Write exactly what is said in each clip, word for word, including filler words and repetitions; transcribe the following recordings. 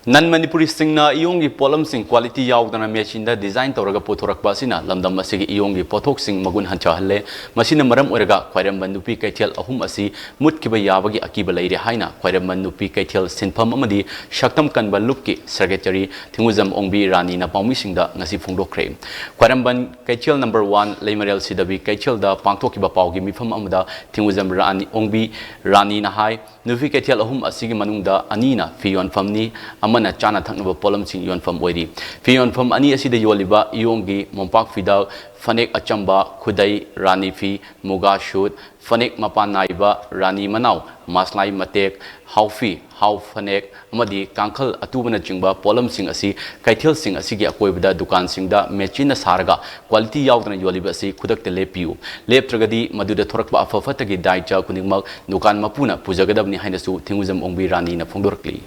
ꯅꯟ ꯃꯅꯤꯄꯨꯔꯤꯁꯤꯡꯅ ꯏꯌꯣꯡꯒꯤ ꯄꯣꯠꯂꯝꯁꯤꯡ quality ꯌꯥꯎꯗꯅ ꯃꯦꯆꯤꯟꯗ design ꯇꯧꯔꯒ ꯄꯨꯊꯣꯔꯛꯄ ꯑꯁꯤꯅ ꯂꯝꯗꯝ ꯑꯁꯤꯒꯤ ꯏꯌꯣꯡꯒꯤ ꯄꯣꯠꯊꯣꯛꯁꯤꯡ ꯃꯒꯨꯟ ꯍꯟꯊꯍꯜꯂꯦ꯫ ꯃꯁꯤꯅ ꯃꯔꯝ ꯑꯣꯏꯔꯒ ꯈ꯭ꯋꯥꯏꯔꯝꯕꯟ ꯅꯨꯄꯤ ꯀꯩꯊꯦꯜ ꯑꯍꯨꯝ ꯑꯁꯤ ꯃꯨꯠꯈꯤꯕ ꯌꯥꯕꯒꯤ ꯑꯀꯤꯕ ꯂꯩꯔꯦ ꯍꯥꯏꯅ ꯈ꯭ꯋꯥꯏꯔꯝꯕꯟ ꯅꯨꯄꯤ ꯀꯩꯊꯦꯜ ꯁꯤꯟꯐꯝ ꯑꯃꯗꯤ ꯁꯛꯇꯝ ꯀꯟꯕ ꯂꯨꯞꯀꯤ secretary ꯊꯤꯡꯉꯨꯖꯝ ꯑꯣꯡꯕꯤ ꯔꯥꯅꯤꯅ ꯄꯥꯎꯃꯤꯁꯤꯡꯗ ꯉꯁꯤ ꯐꯣꯡꯗꯣꯛꯈ꯭ꯔꯦ꯫ ꯈ꯭ꯋꯥꯏꯔꯝꯕꯟ ꯀꯩꯊꯦꯜ number one ꯂꯩꯃꯔꯦꯜ ꯁꯤꯗꯕꯤ ꯀꯩꯊꯦꯜꯗ ꯄꯥꯡꯊꯣꯛꯈꯤꯕ ꯄꯥꯎꯒꯤ ꯃꯤꯐꯝ ꯑꯃꯗ ꯊꯤꯡꯉꯨꯖꯝ ꯔꯥꯅꯤ, ꯑꯣꯡꯕꯤ ꯔꯥꯅꯤꯅ ꯍꯥꯏ, ꯅꯨꯄꯤ ꯀꯩꯊꯦꯜ ꯑꯍꯨꯝ ꯑꯁꯤꯒꯤ ꯃꯅꯨꯡꯗ ꯑꯅꯤꯅ ꯐꯤ ꯌꯣꯟꯐꯝꯅꯤ, ꯑꯃꯅ ꯆꯥꯅ ꯊꯛꯅꯕ ꯄꯣꯠꯂꯝꯁꯤꯡ ꯌꯣꯟꯐꯝ ꯑꯣꯏꯔꯤ꯫ ꯐꯤ ꯌꯣꯟꯐꯝ ꯑꯅꯤ ꯑꯁꯤꯗ ꯌꯣꯜꯂꯤꯕ ꯏꯌꯣꯡꯒꯤ ꯃꯣꯝꯄꯥꯛ ꯐꯤꯗꯛ, ꯐꯅꯦꯛ ꯑꯆꯝꯕ, ꯈꯨꯗꯩ, ꯔꯥꯅꯤ ꯐꯤ, ꯃꯨꯒꯥ suit, ꯐꯅꯦꯛ ꯃꯄꯥꯟ ꯅꯥꯏꯕ, ꯔꯥꯅꯤ ꯃꯅꯥꯎ, ꯃꯁꯂꯥꯏ ꯃꯇꯦꯛ, ꯍꯥꯎꯐꯤ, ꯍꯥꯎ ꯐꯅꯦꯛ ꯑꯃꯗꯤ ꯀꯥꯡꯈꯜ ꯑꯇꯨꯕꯅꯆꯤꯡꯕ ꯄꯣꯠꯂꯝꯁꯤꯡ ꯑꯁꯤ ꯀꯩꯊꯦꯜꯁꯤꯡ ꯑꯁꯤꯒꯤ ꯑꯀꯣꯏꯕꯗ ꯗꯨꯀꯥꯟꯁꯤꯡꯗ ꯃꯦꯆꯤꯟꯅ ꯁꯥꯔꯒ quality ꯌꯥꯎꯗꯅ ꯌꯣꯜꯂꯤꯕ ꯑꯁꯤ ꯈꯨꯗꯛꯇ ꯂꯦꯞꯄꯤꯌꯨ꯫ ꯂꯦꯞꯇ꯭ꯔꯒꯗꯤ ꯃꯗꯨꯗ ꯊꯣꯔꯛꯄ ꯑꯐ ꯐꯠꯇꯒꯤ ꯗꯥꯏꯆ ꯈꯨꯗꯤꯡꯃꯛ ꯗꯨꯀꯥꯟ ꯃꯄꯨꯅ ꯄꯨꯖꯒꯗꯕꯅꯤ ꯍꯥꯏꯅꯁꯨ ꯊꯤꯡꯉꯨꯖꯝ ꯑꯣꯡꯕꯤ ꯔꯥꯅꯤꯅ ꯐꯣꯡꯗꯣꯔꯛꯂꯤ꯫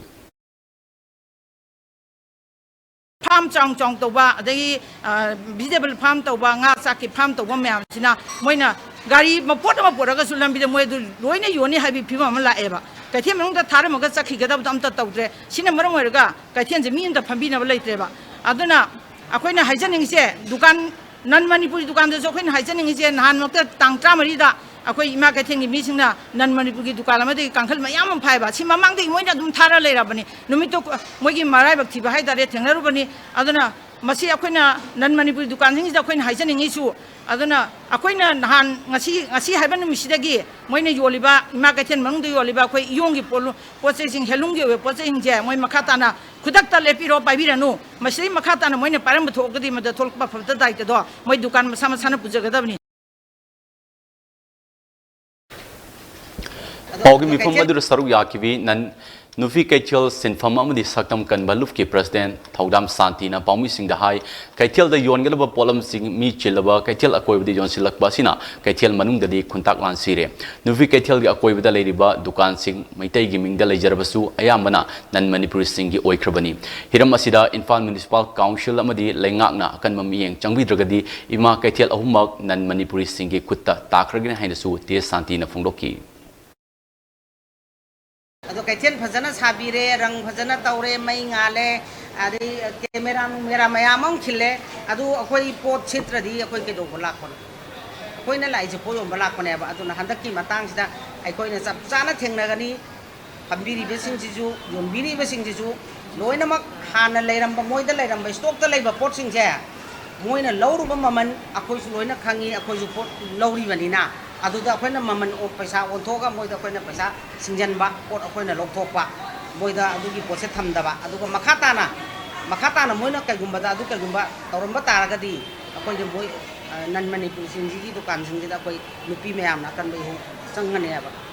ꯐꯥꯝ ꯆꯥꯎ ꯆꯥꯎ ꯇꯧꯕ, ꯑꯗꯒꯤ vegetable farm ꯇꯧꯕ, ꯉꯥ ꯆꯥꯛꯀꯤ farm ꯇꯧꯕ ꯃꯌꯥꯝꯁꯤꯅ ꯃꯣꯏꯅ ꯒꯥꯔꯤ ꯃꯄꯣꯠ ꯑꯃ ꯄꯨꯔꯛꯑꯒꯁꯨ ꯂꯝꯕꯤꯗ ꯃꯣꯏ ꯑꯗꯨ ꯂꯣꯏꯅ ꯌꯣꯟꯅꯤ ꯍꯥꯏꯕꯒꯤ ꯐꯤꯕꯝ ꯑꯃ ꯂꯥꯛꯑꯦꯕ꯫ ꯀꯩꯊꯦꯜ ꯃꯅꯨꯡꯗ ꯊꯥꯔꯝꯃꯒ ꯆꯠꯈꯤꯒꯗꯕꯗꯣ ꯑꯝꯇ ꯇꯧꯗ꯭ꯔꯦ꯫ ꯁꯤꯅ ꯃꯔꯝ ꯑꯣꯏꯔꯒ ꯀꯩꯊꯦꯜꯁꯦ ꯃꯤ ꯑꯝꯇ ꯐꯝꯕꯤꯅꯕ ꯂꯩꯇ꯭ꯔꯦꯕ꯫ ꯑꯗꯨꯅ ꯑꯩꯈꯣꯏꯅ ꯍꯥꯏꯖꯅꯤꯡꯉꯤꯁꯦ, ꯗꯨꯀꯥꯟ ꯅꯟ ꯃꯅꯤꯄꯨꯔꯤ ꯗꯨꯀꯥꯟꯗꯁꯨ ꯑꯩꯈꯣꯏꯅ ꯍꯥꯏꯖꯅꯤꯡꯉꯤꯁꯦ, ꯅꯍꯥꯟꯃꯛꯇ ꯇꯥꯡ ꯇꯔꯥꯃꯔꯤꯗ ꯑꯩꯈꯣꯏ ꯏꯃꯥ ꯀꯩꯊꯦꯜꯒꯤ ꯃꯤꯁꯤꯡꯅ ꯅꯟ ꯃꯅꯤꯄꯨꯔꯒꯤ ꯗꯨꯀꯥꯟ ꯑꯃꯗꯒꯤ ꯀꯥꯡꯈꯜ ꯃꯌꯥꯝ ꯑꯃ ꯐꯥꯏꯕ꯫ ꯁꯤ ꯃꯃꯥꯡꯗꯒꯤ ꯃꯣꯏꯅ ꯑꯗꯨꯝ ꯊꯥꯔ ꯂꯩꯔꯕꯅꯤ꯫ ꯅꯨꯃꯤꯠꯇꯣ ꯃꯣꯏꯒꯤ ꯃꯔꯥꯏꯕꯛ ꯊꯤꯕ ꯍꯥꯏꯇꯥꯔꯦ, ꯊꯦꯡꯅꯔꯨꯕꯅꯤ꯫ ꯑꯗꯨꯅ ꯃꯁꯤ ꯑꯩꯈꯣꯏꯅ ꯅꯟ ꯃꯅꯤꯄꯨꯔꯤ ꯗꯨꯀꯥꯟꯁꯤꯡꯁꯤꯗ ꯑꯩꯈꯣꯏꯅ ꯍꯥꯏꯖꯅꯤꯡꯉꯤꯁꯨ, ꯑꯗꯨꯅ ꯑꯩꯈꯣꯏꯅ ꯅꯍꯥꯟ ꯉꯁꯤ, ꯉꯁꯤ ꯍꯥꯏꯕ ꯅꯨꯃꯤꯠꯁꯤꯗꯒꯤ ꯃꯣꯏꯅ ꯌꯣꯜꯂꯤꯕ, ꯏꯃꯥ ꯀꯩꯊꯦꯜ ꯃꯅꯨꯡꯗ ꯌꯣꯜꯂꯤꯕ ꯑꯩꯈꯣꯏ ꯏꯌꯣꯡꯒꯤ ꯄꯣꯠꯂꯨ-, ꯄꯣꯠ ꯆꯩꯁꯤꯡ, ꯍꯦꯟꯂꯨꯝꯒꯤ ꯑꯣꯏꯕ ꯄꯣꯠ ꯆꯩꯁꯤꯡꯁꯦ ꯃꯣꯏ ꯃꯈꯥ ꯇꯥꯅ ꯈꯨꯗꯛꯇ ꯂꯦꯞꯄꯤꯔꯣ, ꯄꯥꯏꯕꯤꯔꯅꯨ꯫ ꯃꯁꯤꯗꯩ ꯃꯈꯥ ꯇꯥꯅ ꯃꯣꯏꯅ ꯄꯥꯏꯔꯝꯕ ꯊꯣꯛꯑꯒꯗꯤ ꯃꯗꯨꯗ ꯊꯣꯛꯂꯛꯄ ꯐꯕꯇ ꯗꯥꯏꯇꯗꯣ ꯃꯣꯏ ꯗꯨꯀꯥꯟ ꯃꯁꯥ ꯃꯁꯥꯅ ꯄꯨꯖꯒꯗꯕꯅꯤ꯫ ꯄꯥꯎꯒꯤ ꯃꯤꯐꯝ ꯑꯗꯨꯗ ꯁꯔꯨꯛ ꯌꯥꯈꯤꯕꯤ ꯅꯟ ꯅꯨꯄꯤ ꯀꯩꯊꯦꯜ ꯁꯤꯟꯐꯝ ꯑꯃꯗꯤ ꯁꯛꯇꯝ ꯀꯟꯕ ꯂꯨꯞꯀꯤ president ꯊꯧꯗꯥꯝ ꯁꯥꯟꯇꯤꯅ ꯄꯥꯎꯃꯤꯁꯤꯡꯗ ꯍꯥꯏ, ꯀꯩꯊꯦꯜꯗ ꯌꯣꯟꯒꯗꯕ ꯄꯣꯠꯂꯝꯁꯤꯡ ꯃꯤ ꯆꯤꯜꯂꯕ ꯀꯩꯊꯦꯜ ꯑꯀꯣꯏꯕꯗ ꯌꯣꯟꯁꯤꯜꯂꯛꯄ ꯑꯁꯤꯅ ꯀꯩꯊꯦꯜ ꯃꯅꯨꯡꯗꯗꯤ ꯈꯨꯟꯇꯥꯛ ꯂꯥꯟ ꯁꯤꯔꯦ꯫ ꯅꯨꯄꯤ ꯀꯩꯊꯦꯜꯒꯤ ꯑꯀꯣꯏꯕꯗ ꯂꯩꯔꯤꯕ ꯗꯨꯀꯥꯟꯁꯤꯡ ꯃꯩꯇꯩꯒꯤ ꯃꯤꯡꯗ ꯂꯩꯖꯔꯕꯁꯨ ꯑꯌꯥꯝꯕꯅ ꯅꯟ ꯃꯅꯤꯄꯨꯔꯤꯁꯤꯡꯒꯤ ꯑꯣꯏꯈ꯭ꯔꯕꯅꯤ꯫ ꯍꯤꯔꯝ ꯑꯁꯤꯗ ꯏꯝꯐꯥꯜ Municipal Council ꯑꯃꯗꯤ ꯂꯩꯉꯥꯛꯅ ꯑꯀꯟꯕ ꯃꯤꯠꯌꯦꯡ ꯆꯪꯕꯤꯗ꯭ꯔꯒꯗꯤ ꯏꯃꯥ ꯀꯩꯊꯦꯜ ꯑꯍꯨꯝꯃꯛ ꯅꯟ ꯃꯅꯤꯄꯨꯔꯤꯁꯤꯡꯒꯤ ꯈꯨꯠꯇ ꯇꯥꯈ꯭ꯔꯒꯅꯤ ꯍꯥꯏꯅꯁꯨ ꯇꯦꯖ ꯁꯥꯟꯇꯤꯅ ꯐꯣꯡꯗꯣꯛꯈꯤ꯫ ꯑꯗꯣ ꯀꯩꯊꯦꯜ ꯐꯖꯅ ꯁꯥꯕꯤꯔꯦ, ꯔꯪ ꯐꯖꯅ ꯇꯧꯔꯦ, ꯃꯩ ꯉꯥꯜꯂꯦ, ꯑꯗꯩ ꯀꯦꯃꯦꯔꯥ ꯅꯨꯡꯃꯦꯔꯥ ꯃꯌꯥꯝ ꯑꯃ ꯈꯤꯜꯂꯦ꯫ ꯑꯗꯨ ꯑꯩꯈꯣꯏ ꯄꯣꯠ ꯁꯤꯠꯇ꯭ꯔꯗꯤ ꯑꯩꯈꯣꯏ ꯀꯩꯗꯧꯕ ꯂꯥꯛꯄꯅꯣ? ꯑꯩꯈꯣꯏꯅ ꯂꯥꯛꯏꯁꯦ ꯄꯣꯠ ꯌꯣꯟꯕ ꯂꯥꯛꯄꯅꯦꯕ꯫ ꯑꯗꯨꯅ ꯍꯟꯗꯛꯀꯤ ꯃꯇꯥꯡꯁꯤꯗ ꯑꯩꯈꯣꯏꯅ ꯆꯞ ꯆꯥꯅ ꯊꯦꯡꯅꯒꯅꯤ꯫ ꯐꯝꯕꯤꯔꯤꯕꯁꯤꯡꯁꯤꯁꯨ, ꯌꯣꯟꯕꯤꯔꯤꯕꯁꯤꯡꯁꯤꯁꯨ ꯂꯣꯏꯅꯃꯛ ꯍꯥꯟꯅ ꯂꯩꯔꯝꯕ, ꯃꯣꯏꯗ ꯂꯩꯔꯝꯕ ꯏꯁꯇꯣꯛꯇ ꯂꯩꯕ ꯄꯣꯠꯁꯤꯡꯁꯦ ꯃꯣꯏꯅ ꯂꯧꯔꯨꯕ ꯃꯃꯜ ꯑꯩꯈꯣꯏꯁꯨ ꯂꯣꯏꯅ ꯈꯪꯉꯤ, ꯑꯩꯈꯣꯏꯁꯨ ꯄꯣꯠ ꯂꯧꯔꯤꯕꯅꯤꯅ꯫ ꯑꯗꯨꯗ ꯑꯩꯈꯣꯏꯅ ꯃꯃꯜ ꯑꯣ-, ꯄꯩꯁꯥ ꯑꯣꯟꯊꯣꯛꯑꯒ ꯃꯣꯏꯗ ꯑꯩꯈꯣꯏꯅ ꯄꯩꯁꯥ ꯁꯤꯡꯖꯟꯕ, ꯄꯣꯠ ꯑꯩꯈꯣꯏꯅ ꯂꯧꯊꯣꯛꯄ, ꯃꯣꯏꯗ ꯑꯗꯨꯒꯤ ꯄꯣꯠꯁꯦ ꯊꯝꯗꯕ꯫ ꯑꯗꯨꯒ ꯃꯈꯥ ꯇꯥꯅ, ꯃꯈꯥ ꯇꯥꯅ ꯃꯣꯏꯅ ꯀꯩꯒꯨꯝꯕꯗ ꯑꯗꯨ ꯀꯩꯒꯨꯝꯕ ꯇꯧꯔꯝꯕ ꯇꯥꯔꯒꯗꯤ ꯑꯩꯈꯣꯏꯒꯤ ꯃꯣꯏ, ꯑ, ꯅꯟ ꯃꯅꯤꯄꯨꯔꯤꯁꯤꯡꯁꯤꯒꯤ ꯗꯨꯀꯥꯟꯁꯤꯡꯁꯤꯗ ꯑꯩꯈꯣꯏ ꯅꯨꯄꯤ ꯃꯌꯥꯝꯅ ꯑꯀꯟꯕ ꯏꯍꯧ ꯆꯪꯒꯅꯦꯕ꯫